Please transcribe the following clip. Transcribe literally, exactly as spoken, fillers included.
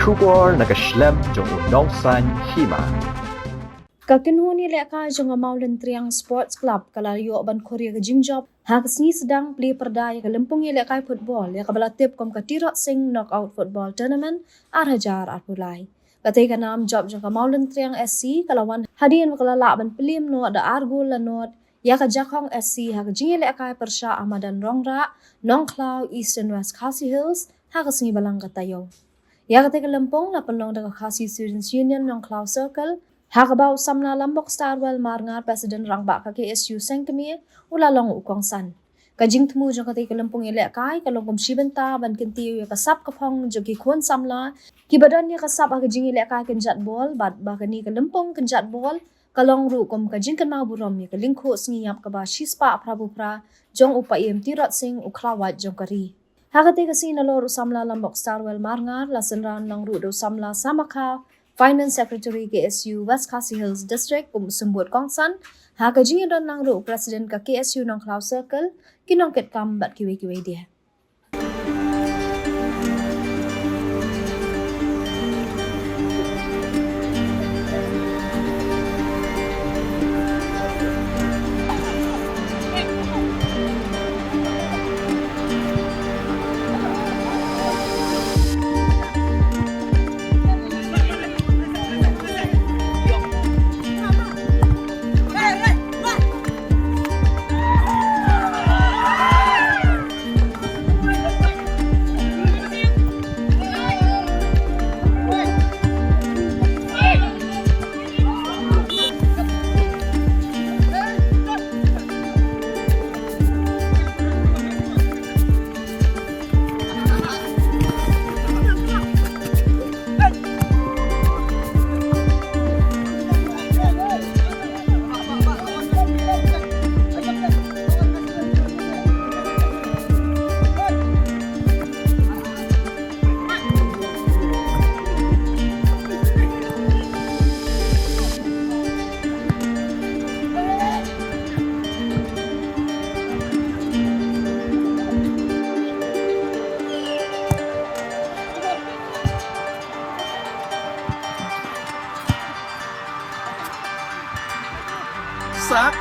Khubor na ka shlem jong u nongsan hima. Ka kynhun ïalehkai jong ka Mawlyntriang Sports Club ka la ïoh ban khur ïa ka jingjop ha ka sngi sdang plie pyrda ïa ka lympung ïalehkai football ïa kaba la tip kum ka Tirot Sing Knockout Football Tournament ar hajar arphew lai. Katei ka nam jop jong ka Mawlyntriang S C ka la wan hadien ba ka la lah ban plie noh da ar gol la nod ïa ka Jakhong S C ha ka jingïalehkai pyrshah ha madan Rongrah, Nongkhlaw, Eastern West Khasi Hills ha ka sngi Balang ka taïew. Ïa katei ka lympung la pynlong da ka Khasi Students Union Nongkhlaw Circle ha kaba u samla Lambok Starwell Marngar, President rangbah ka K S U Sengkmie, u la long u kongsan. Ka jingthmu jong katei ka lympung ïalehkai ka long kum shi bynta ban kyntiew ïa ka sap ka phong jong ki khun samla kiba don ïa ka sap ha ka jingïalehkai kynjat bol, bad ba kane ka lympung kynjat bol ka long ruh kum ka jingkynmaw burom ïa ka lyngkhuh sngi ïap kaba shispah phraphew phra jong u Paiem Tirot Sing, u khlawait jong ka ri. Ha katei ka sngi nalor u samla Lambok Starwell Marngar la synran lang ruh da u samla Samakha, Finance Secretary K S U West Khasi Hills District, kum u symbud kongsan ha ka jingïadon lang ruh u President ka K S U Nongkhlaw Circle, ki nongkitkam bad kiwei kiwei de. Sak.